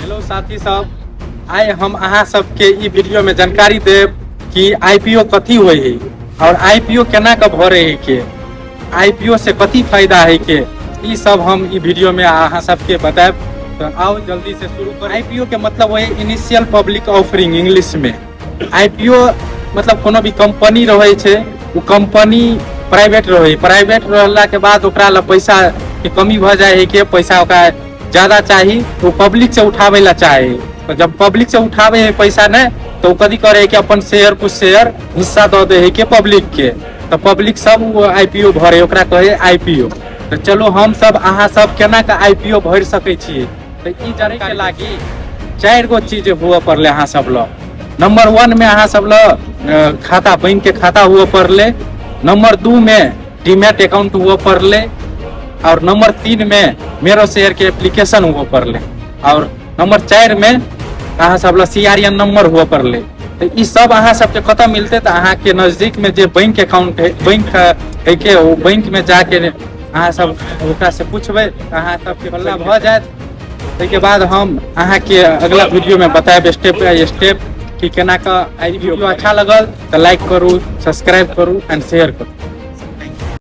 Hello साथी सब, आइ हम अहाँ सबके ई वीडियो में जानकारी देब कि आईपीओ कथी होइ है और आईपीओ केना के भरे है के, आईपीओ से कथी फायदा है के, ई सब हम ई वीडियो में अहाँ सबके बतायब। तो आओ जल्दी से शुरू कर। आईपीओ के मतलब होइ इनिशियल पब्लिक ऑफरिंग इंग्लिश में। आईपीओ मतलब कोनो भी कंपनी रहै छै, ओ कंपनी प्राइवेट रहै, प्राइवेट रहला के बाद ओकरा लग पैसा के कमी भऽ जाइ है के, पैसा ओकरा ज्यादा चाही, ओ पब्लिक से उठाबै ला चाहे। तो जब पब्लिक से उठाबै है पैसा नहि, तो ओ कथी करे है कि अपन शेयर कुछ शेयर हिस्सा दऽ दे है के पब्लिक के, तो पब्लिक सब ओ आईपीओ भरे, ओकरा कहै आईपीओ। तो चलो हम सब अहाँ सब केना के आईपीओ भरि सकै छियै, तो ई जानकारी लागी चारि गो चीज हुअ पड़लै अहाँ सब लग। नंबर 1 में अहाँ सब लग खाता, बैंक के खाता हुअ पड़लै। नंबर 2 में डीमैट अकाउंट हुअ पड़लै। और नंबर 3 में मेरो शेयर के एप्लीकेशन हुअ पड़लै। और नंबर 4 में अहाँ सब लग सीआरएन नंबर हुअ पड़लै। तो ई सब अहाँ सबके कतऽ मिलतै, तऽ अहाँ के नजदीक में जे बैंक अकाउंट है, बैंक है के, ओ बैंक में जाके अहाँ सब ओकरा से पूछबै, अहाँ सबके बल्ला भऽ जायत। ताहिके बाद हम अहाँके अगला वीडियो में बतायब स्टेप बाय स्टेप कि केना कऽ आईपीओ। अच्छा लगल तऽ लाइक करू, सब्सक्राइब करू एंड शेयर करू।